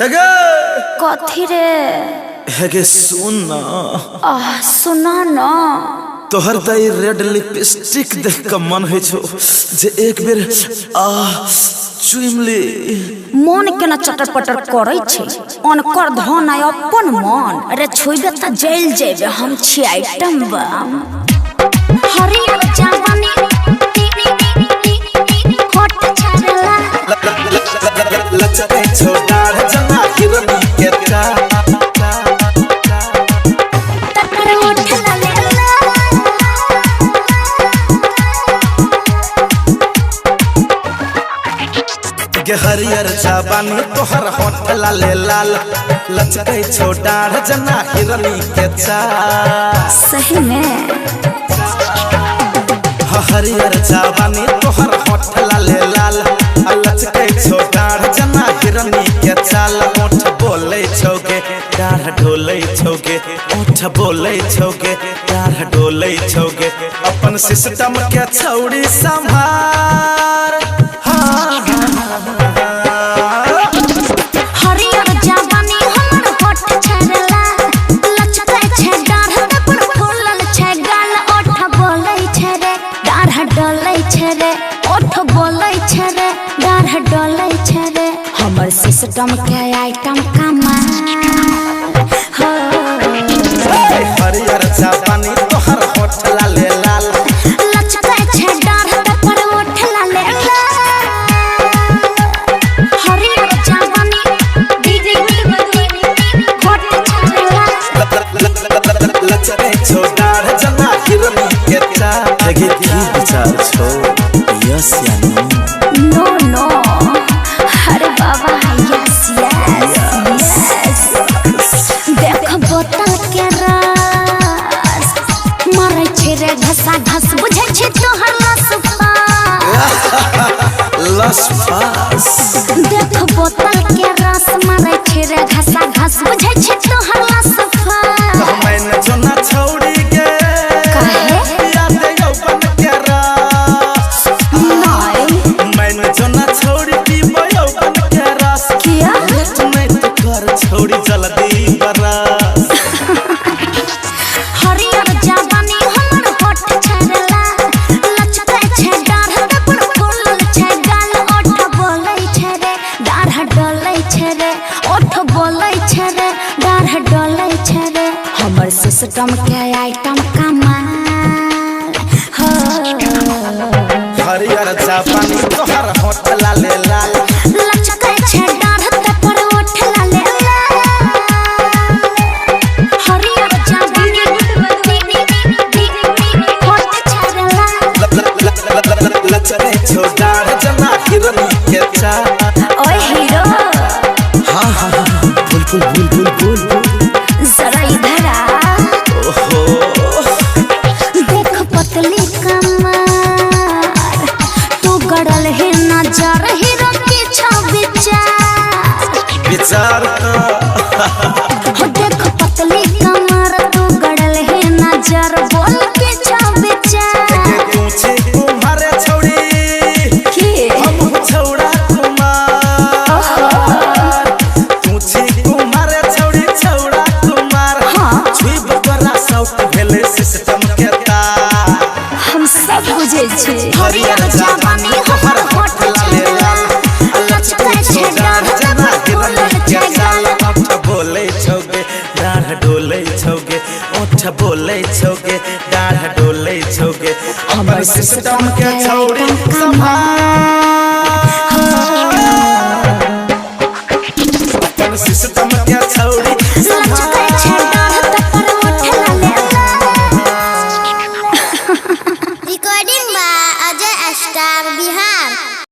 हेगे कथी रे? हेगे सुन ना। आह सुना ना। तोहर दई रेड लिपस्टिक देख के मन होइ छौ जे एक बेर आ चुम ले। मन केना चटर पटर करै छै, अनकर धन आय अपन मन। अरे छुइबे त जल जेबे, हम छी आइटम बम। हरियर जवानी होठ छरला लचकै छौ डाढ़ जना हिरनी के ता तकर होठ लले गे। हरियर जवानी तोहर होठ लाले लाल, लचकै छौ डाढ़ जना हिरनी के ता। सही में हरियर जवानी तोहर होठ लाले लाल, लचकै छौ डाढ़ जना हिरनी के चाल। ओठ बोलै छौगे डाढ़ डोलै छौगे, ओठ बोलै छौगे डाढ़ डोलै छौगे। अपन सिस्टम के छौड़ी संभार। हरियर जवानी हमर होठ छरला, लचकै छै डाढ़ पर फूलल छै गाल। ओठ बोलै छै रे डाढ़ डोलै छै रे, ओठ बोलै छै रे डाढ़ डोलै छै रे। हमर सिस्टम के आइटम कमाल हो। हरियर जवानी तोहर होठ लाले लाल, लचकै छै डाढ़ पर ओठ लाले लाल। हरियर जवानी होठ छरला लचकै छौ डाढ़ जना हिरनी के चाल। हेगे की विचार छौ, यस या नो? नो नो, अरे बाबा यस यस यस। देख बोतल के रस मारै छै रे घसा घस, बुझै छै तोहर लसफा लस फास। देख बोतल के रस मारै छै रे घसा घस, बुझै छै तोहर लसफा। मैंने जोना छौड़ी के काहे? याद यौवन के रस। नहीं मैंने जोना छौड़ी पीबो यौवन के रस। किया? लेट नहीं तो कर छौड़ी जल्दी बरस। हरियर जवानी हमर होठ छरला, लचकै छै डाढ़ पर फूलल छै गाल। ओठ बोलै छै रे डाढ़ डोलै छै रे, ओठ बोलै छै रे डाढ़ डोलै छै रे। हमर सिस्टम के आइटम कमाल हो। हरियर जवानी तोहर होठ लाले लाल, लचकै छै डाढ़ पर ओठ लाले लाल। हरियर जवानी होठ छरला लचकै छौ डाढ़ जना हिरनी के चाल। ओए हीरो। हाँ हाँ हाँ, बोल बोल बोल बोल बोल बोल। जरा इधर आ। ओहो देख पतली कमर तू गड़ल है नजर, हीरो के छौ विचार विचार तो। हो देख पतली कमर तू गड़ल है नजर, बोल के छौ विचार। तू छे कुम्हार छौड़ी की हम छौड़ा कुमार। तू छे कुम्हार छौड़ी छौड़ा कुमार। हाँ। छुइब तोरा सौत भेलै सिस्टम के तार। हम सब बुझै छी। हरियर जवानी तोहर होठ लाले लाल, लचकै छै डाढ़ जना फूलल हिरनी के छै चाल। गाल। ओठ बोलै छौगे डाढ़ डोलै छौगे, ओठ बोलै छौगे डाढ़ डोलै छौगे। हमर सिस्टम के छौड़ी संभाल।